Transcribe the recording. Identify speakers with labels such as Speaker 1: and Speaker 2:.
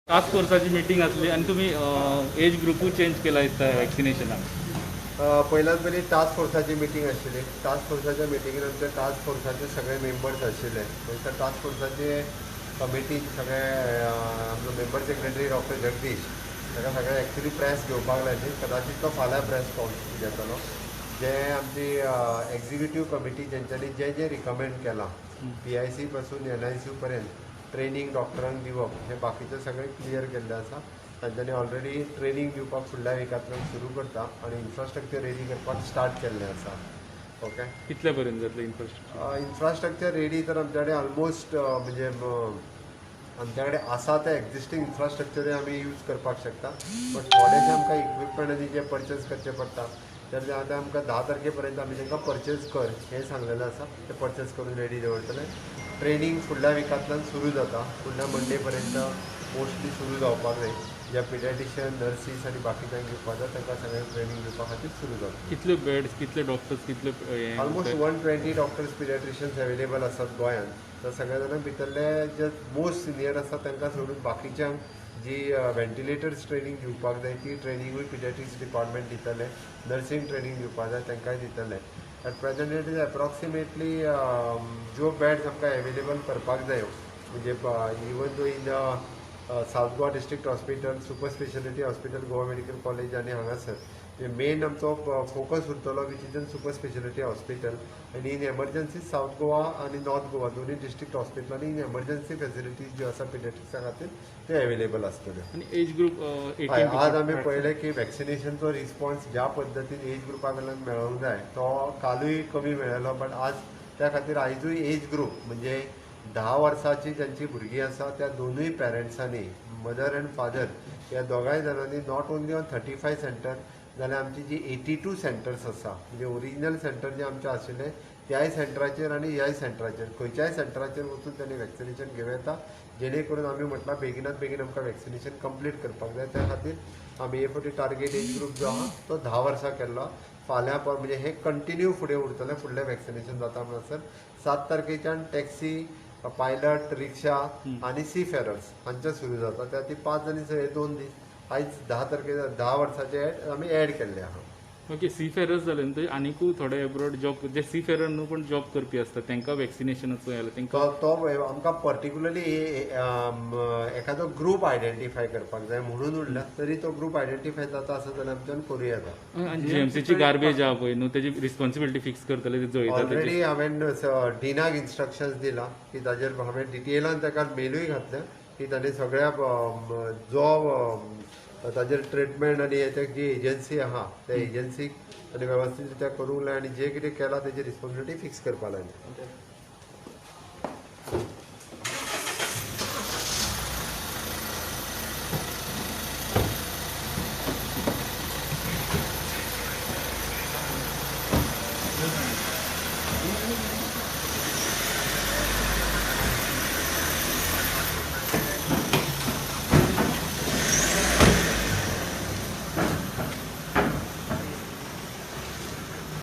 Speaker 1: Task फोर्साची meeting आसली आनी तुमी एज ग्रुपूय चेंज केला दिसता वॅक्सिनेशनाक.
Speaker 2: पयल्यान पयलीं टास्क फोर्साची मिटींग आशिल्ली. टास्क फोर्साच्या मिटिंगेन आमच्या टास्क फोर्साचे सगळे मेंबर्स आशिल्ले. त्या टास्क फोर्साचे कमिटीन सगळे आमचो मेंबर सेक्रेटरी डॉक्टर जगदीश ताका सगळे एक्चुली प्रेस घेवपाक लायली. कदाचित तो फाल्यां प्रेस कॉन्फरन्स घेतलो. जे आमची एक्झिक्युटीव कमिटी जेंच्यांनी जे जे रिकमेंड केलां PIC पासून NICU पर्यंत ट्रेनींग डॉक्टरांक दिवप हें बाकीचें सगळें क्लियर केल्लें आसा. तांच्यांनी ऑलरेडी ट्रेनींग दिवपाक फुडल्या विकांतल्यान सुरू करता आनी इन्फ्रास्ट्रक्चर रेडी करपाक स्टार्ट केल्लें आसा. ओके,
Speaker 1: कितले पर्यंत जातलें इन्फ्रास्ट्रक्चर?
Speaker 2: इन्फ्रास्ट्रक्चर रेडी तर आमच्या कडेन ऑलमोस्ट म्हणजे आमच्या कडेन आसा तें एक्झिस्टींग इन्फ्रास्ट्रक्चरूय आमी यूज करपाक शकता, बट थोडेशें आमकां इक्विपमेंट आनी जे परचेज करचे पडटा तर आतां आमकां 10 तारखे पर्यंत आमी तांकां परचेज कर हें सांगलेलें आसा. तें परचेज करून रेडी दवरतले. ट्रेनींग फुडल्या विकांतल्यान सुरू जाता. फुडल्या मंडे पर्यंत मोस्टली सुरू जावपाक जाय. ज्या पिडियाट्रिशियन, नर्सीस आनी बाकीच्यांक दिवपाक जाय तांकां सगळ्यांक ट्रेनींग दिवपा खातीर सुरू जाता.
Speaker 1: कितले बेड्स, कितले डॉक्टर्स, कितले
Speaker 2: ऑलमोस्ट 120 डॉक्टर्स पिडियाट्रिशियन्स अवेलेबल आसात गोंयांत. तर सगळ्या जाणां भितरले जे मोस्ट सिनियर आसा तांकां सोडून बाकीच्यांक जी व्हेंटिलेटर्स ट्रेनींग दिवपाक जाय ती ट्रेनिंगूय पिडियाट्रिक्स डिपार्टमेंट दितले. नर्सींग ट्रेनींग दिवपाक जाय तांकांय दितले. At present it is approximately ज्यो बेड्स आमकां एवेलेबल करपाक जायो म्हणजे even though in the South Goa district hospital, super speciality hospital, Goa medical college आनी हांगासर मेन आमचो फोकस उरतलो which is in super speciality hospital आनी इन एमर्जन्सी सावथ गोवा आनी नॉर्थ गोवा दोनूय डिस्ट्रिक्ट हॉस्पिटलांनी इन एमर्जन्सी फॅसिलिटीज ज्यो आसा पिडियाट्रिक्सा खातीर त्यो एवेलेबल आसतल्यो.
Speaker 1: आनी एज ग्रूप
Speaker 2: हय, आज आमी पळयलें की वॅक्सिनेशनचो रिस्पॉन्स ज्या पद्दतीन एज ग्रुपा कडल्यान मेळोंक जाय तो कालूय कमी मेळ्ळो, बट आज त्या खातीर आयजूय एज ग्रूप म्हणजे 10 वर्सांची ज्यांची भुरगीं आसा त्या दोनूय पेरंट्सांनी, मदर अँड फादर ह्या दोगांय जाणांनी not only on 35 centre जाल्यार आमची जी 82 सेंटर्स आसा म्हणजे ओरिजिनल सेंटर जे आमचे आशिल्ले त्याय सेंटराचेर आनी ह्याय सेंटराचेर खंयच्याय सेंटराचेर वचून तांणी वॅक्सिनेशन घेवं येता. जेणे करून आमी म्हटलां बेगिनात बेगीन आमकां वॅक्सिनेशन कंप्लीट करपाक जाय. त्या खातीर आमी हे फावटी टार्गेट एज ग्रूप जो आहा तो 10 वर्सां केल्लो. फाल्यां म्हणजे हे कंटिन्यू फुडें उरतलें. फुडलें वॅक्सिनेशन जाता म्हणसर 7 तारखेच्यान टॅक्सी, पायलट, रिक्षा आनी सी फेरर्स हांचे सुरू जाता. त्या खातीर 5 आनी 6 2 दीस आयज 10 तारखे 10 वर्साचे आमी एड केल्ले आहा.
Speaker 1: ओके, सी फेरर्स जाले न्हू आनिकूय थोडे एब्रोड जॉब जे सी फेरर न्हू पण जॉब करपी आसता तांकां वॅक्सिनेशनाचो जाल्यार तांकां
Speaker 2: तो आमकां पर्टिक्युलरली एखादो ग्रूप आयडेंटिफाय करपाक जाय म्हणून उरला तरी तो ग्रूप आयडेंटिफाय जाता आसत जाल्यार आमच्यान करूं येता.
Speaker 1: आनी GMCची गार्बेज आहा पळय न्हू तेजी रिस्पॉन्सिबिलिटी फिक्स करतले ते जळयता.
Speaker 2: ऑलरेडी हांवें डिनाक इन्स्ट्रक्शन्स दिला की ताजेर हांवें डिटेलान ताका मेलूय घातल्या की ताणें सगळ्या जो ताजेर ट्रिटमेंट आनी हे जी एजन्सी आहा त्या एजन्सीक आनी वेवस्थीत रित्या करूंक लाय आनी जे कितें केलां तेजी रिस्पॉन्सिबिलिटी फिक्स करपाक लायली.